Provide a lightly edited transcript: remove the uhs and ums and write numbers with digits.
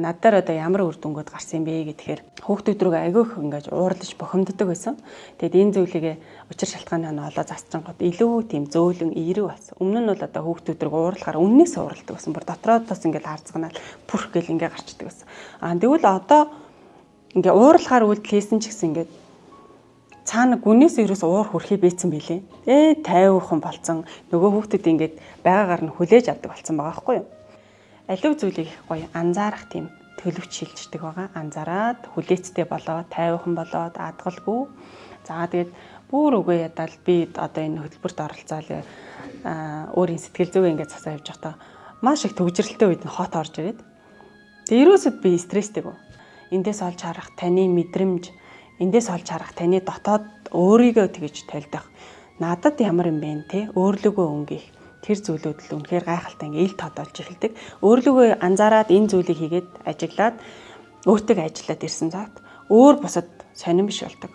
Над дээр одоо ямар үр дүнгууд гарсан юм бэ гэхээр хүүхдүүд рүүгээ айгүй их ингэж уурлаж бухимддаг байсан. Тэгэд энэ зүйлийг учир шалтгааны нь олоо засчингууд илүү тийм зөөлөн эерэг болсон. Өмнө нь бол одоо хүүхдүүд рүү уурлахаар үннээс уурладаг байсан. Бүр дотроо тос ингээд харцганаал пүрх гэл ингээ гарчдаг байсан. Аа, тэгвэл одоо ингээ уурлахаар үйлдэл хийсэн ч гэсэн ингээд цаана гүнээс ерөөс уур хүрхий бийцэн билээ. 50хан болцсон. Нөгөө хүүхдүүд ингээд байгаагаар нь хүлээж авдаг болсон байгаа байхгүй юу? Аливаа зүйлийг их гоё анзаарах тийм төлөвч шилждэг байгаа. Анзаараад хүлээцтэй болоо, тайвхан болоод адгалгүй. За, тэгээд бүр үгүй ядаал би одоо энэ хөтөлбөрт оролцоол өөрийн сэтгэл зүгээ ингээд засаа явж байхдаа маш их төгжрэлтэй үед нь хот орж ирээд. Тэгээд ерөөсөд би стресстэй. Эндээс олж харах таны мэдрэмж, эндээс олж харах таны дотоод өөрийгөө тэгж толдох. Надад ямар юм бэ те, өөрлөгөө өнгөх тэр зүйлүүд л үнэхээр гайхалтай ингээ ил тодолж эхэлдэг. Өөрлөгөө анзаараад энэ зүйлийг хийгээд ажиглаад өөртөө ажиллаад ирсэн цагт өөр бусад сонирн биш болдог.